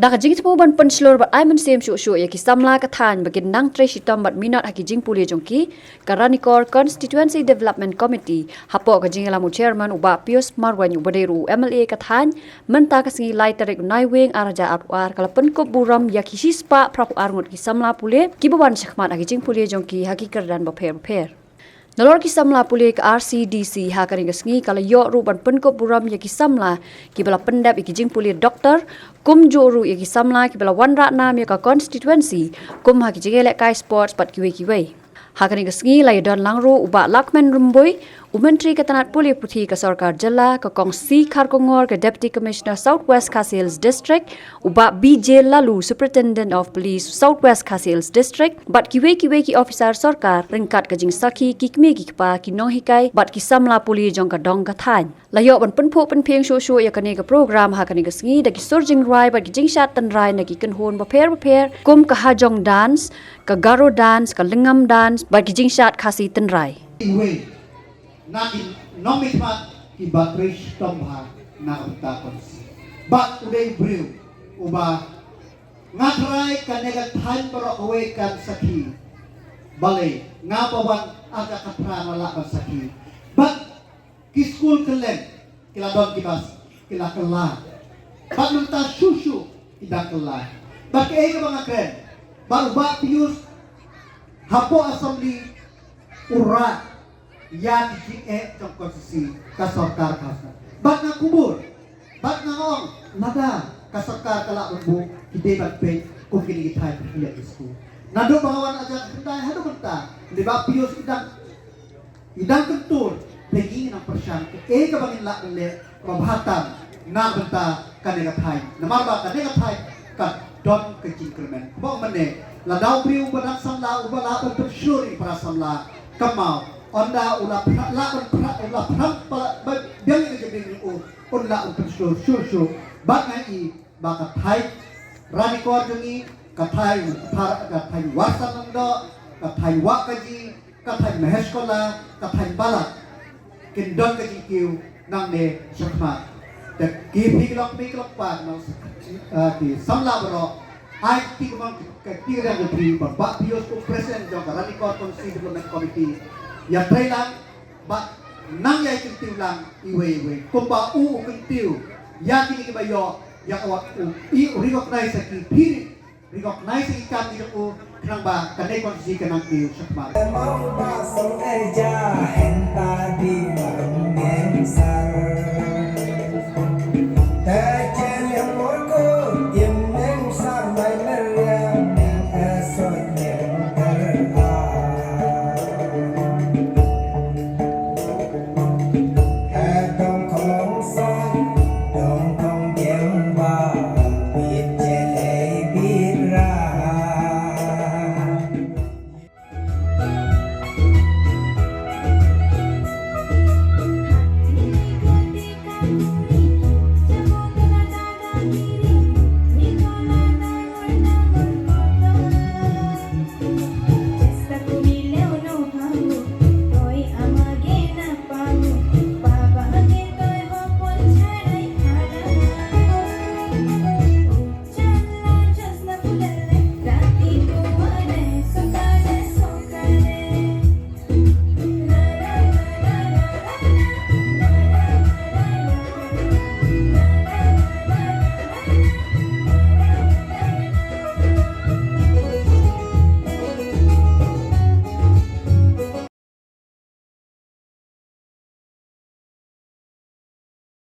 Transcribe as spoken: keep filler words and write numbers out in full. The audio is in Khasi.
Da ka jingthmu ban pynshlur bad ai mynsiem shuh shuh ïa ki samla ka thaiñ ba kin nang trei shitom bad minot ha ki jingpule jong ki, ka Ranikor Constituency Development Committee hapoh ka jingïalam u Chairman u Bah Pius Marwein uba dei ruh u M L A ka thaiñ, mynta ka sngi lai tarik u Naiwieng ar hajar arphew ar ka la pynkup burom ïa ki shispah phraphew ar ngut ki samla pule kiba wan shakhmat ha ki jingpule jong ki ha ki kyrdan bapher bapher. Nalor ki samla pule ka R C D C ha kane ka sngi ka la ïoh ruh ban pynkup burom ïa ki samla kiba la pyndep ïa ki jingpule doktor, kumjuh ruh ïa ki samla kiba la wanrah nam ïa ka constituency, kum ha ki jingïalehkai sports bad kiwei kiwei. Ha kane ka sngi la ïadon lang ruh u Bah Lahkmen Rymbui, u Myntri ka tnat pule puthi ka sorkar jylla, ka Kong C Kharkongor ka Deputy Commissioner South West Khasi Hills District, u Bah B J Laloo, Superintendent of Police South West Khasi Hills District, bad kiwei kiwei ki officer sorkar, ryngkat ka jingsakhi ki kmie ki kpa, ki nonghikai bad ki samla pule jong ka dong ka thaiñ. La ïoh ban pynphuh pynphieng shuh shuh ïa kane ka program ha kane ka sngi da ki sur jingrwai bad ki jingshad tynrai na ki kynhun bapher bapher, kum ka Hajong dance, ka Garo dance, ka Lyngngam dance bad ki jingshad Khasi tynrai. Iwei na ki nongmihkhmat kiba trei shitom bha na ka bynta constituency. Bad u dei u briew uba nga trai kane ka thaiñ baroh kawei kan sakhi. Balei nga ba wan ar hajar khatphra nga lah ban sakhi. Bad ki skul kylleng ki la don ki bas, ki la kylla. Bad mynta shuh shuh ki dang kylla. Bad kaei kaba nga kren, bad u Bah Pius hapoh assembly u rah ïa ki jingeh jong constituency ka sorkar ka. Bad nga kubur, bad nga ong, lada ka sorkar ka lah ban buh, ki dei ban peit kum kine ki thaiñ ki ïa ki skul. Naduh ba nga wan ar hajar khyndai haduh mynta, u dei Bah Pius i dang i dang kyntur, te ngi nang pyrshang kaei kaba ngin lah ban leh kaba bha tam na ka bynta kane ka thaiñ. Namar ba kane ka thaiñ ka don ka jingkyrmen. Kumba ong mynne, lada u briew uba dang samla uba lah ban pynshlur ïa para samla, kynmaw, ynda u la phra-, lah ban phra-, u la phra-, ba-, ba-, biang ïa ka jabieng jong u, un lah ban pynshlur shuh shuh. Bad nga i ba ka thaiñ Ranikor jong ngi, ka thaiñ, ka thaiñ Warsan Lyngdoh, ka thaiñ Wahkaji, ka thaiñ Mahesh Kola, ka thaiñ Balat kin don ka jingkiew nangne shakhmat. Te ki phi ki lok kmie ki lok kpa, nong, ah, ki samla baroh, ai kti kumne ka kti ka jong phi, ba Bah Pius kum president jong ka Ranikor Constituency Development Committee ïa trei lang, bad nang ïa kyntiew lang iwei iwei kumba u u kyntiew ïa kine kiba ïoh ïa ka award, u i u recognize ïa ki, phi recognize ïa ki kam ki jong u, khnang ba kane constituency kan nang kiew shakhmat.